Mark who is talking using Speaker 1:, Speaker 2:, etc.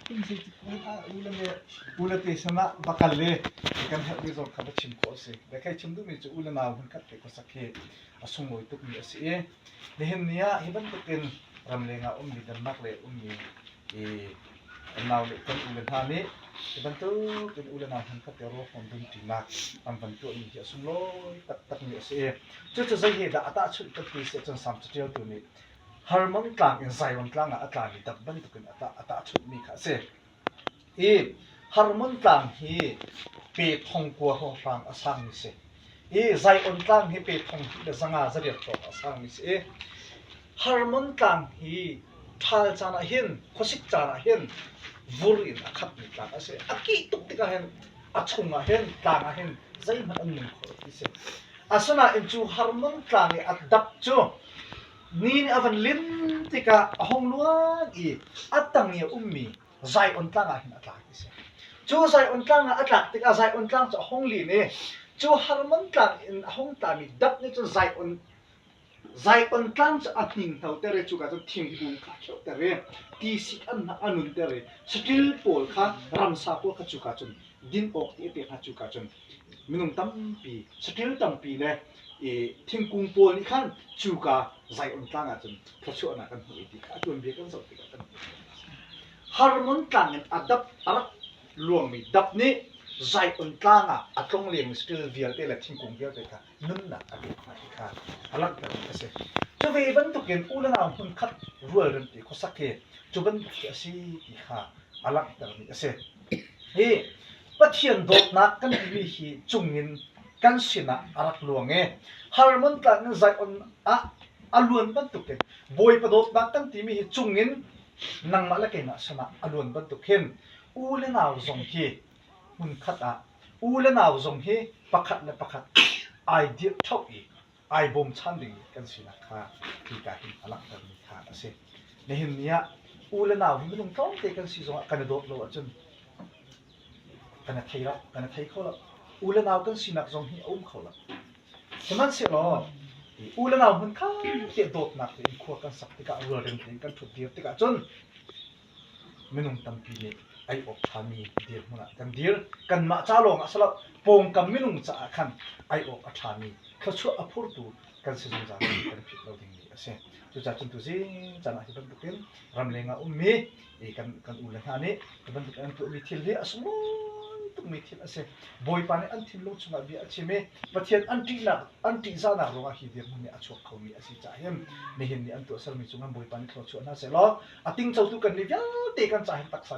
Speaker 1: U le te sinah va kal i kan herhmi zong kha va chim khawh a si. Le kai chim duhmi cu u le nau hmunkhat te khuasak hi a sunglawi tukmi a si i nihin ni ah hi bantukin ramleng ah ummi Denmark le ummi i kan nau le kan u le hna nih hi bantukin u le nau hmunkhat te ruahmam dumṭinak an van tuahmi hi a sunglawi taktakmi a si i cucu zei he dah a tahchunh kan ti si ahcun Salm caṭialtu nih Hermon tlang in Zion tlang ah a tlami dap bantukin a tahchunhmi kha a si. Hi Hermon tlang hi pe thong kua hrawnghrang a sangmi si. Hi Zion tlang hi pe thong hnih le zanga zariat hrawng a sangmi si i Hermon tlang hi ṭhal caan ah hin khuasik caan ah hin vur in a khatmi tlang a si. A kih tuk tikah hin a chung ah hin tlang ah hin zeihmanh an nung kho lo ti si. Asinain cu Hermon tlang i a dap cu Ni nih a van lim tikah a hung luan i a tang i a ummi Zion tlang ah hin a tla ti si. Cu Zion tlang ah a tlak tikah Zion tlang cu a hung lin i cu Hermon tlang in a hung tlami dap nih cun Zion Zion tlang cu a hninghnoter i cuka cun thingkung kha a kheuhter i tisik an a nunter i saṭil pawl kha ramsa pawl kha cuka cun din awk ti a pek hna cuka cun minung tampi saṭil tampi le i thingkung pawl nih khan cuka Zion tlang ah cun thluachuahnak an hmuh i ti kha a tuanbia kan zoh tikah kan hmuh. Hermon tlang in a dap a rak luangmi dap nih Zion tlang ah a tlonglengmi saṭil vialte le thingkung vialte kha nunnak a pek hna ti kha a langhtermi a si. Cu ve bantukin u le nau hmunkhat rualrem ti khuasak hi cu bantuk hi a si ti kha a langhtermi a si. Hi Pathian dawtnak kan timi hi cungin kan sinah a rak luang i Hermon tlang in Zion ah a luan bantukin Bawipa dawtnak kan timi hi cungin nangmah le keimah sinah a luan bantuk hin u le nau zong hi hmunkhat ah u le nau zong hi pakhat le pakhat ai dirh ṭhauh i ai bawmchan ding kan sinak kha hika hin a langhtermi kha a si. Nihin ni ah u le nau hi minung tlawmte kan si zongah kan i dawt lo ahcun kan i thei lo, kan i thei kho lo. U le nau kan sinak zong hi a um kho lo. Sihmanhsehlaw u le nau hmun kha tiah dawtnak tein khua kan sak tikah rualrem tein kan ṭhut dir tikah cun minung tampi nih ei awk ṭhami dirhmun ah kan dir. Kanmah ca lawng ah si lo, pawngkam minung caah khan ei awk a ṭhami thluachuah a phurtu kan si zungzal ti kan philh lo dingmi a si. Cucaah cun tuzing caan ah hi bantukin ramleng ah ummi kan kan u le hna nih hi bantukin an tuahmi thil hi a sunglawi tukmi thil a si. Bawipa nih an thinlung chungah bia a chim i Pathian an ṭihnak an ṭihzahnak ruangah hi dirhmun nih a chuak khomi a si caah hin nihin ni an tuahsermi cungah Bawipa nih thluachuah hna seh law a tingcotu kan mi vialte kan ca hin taksa.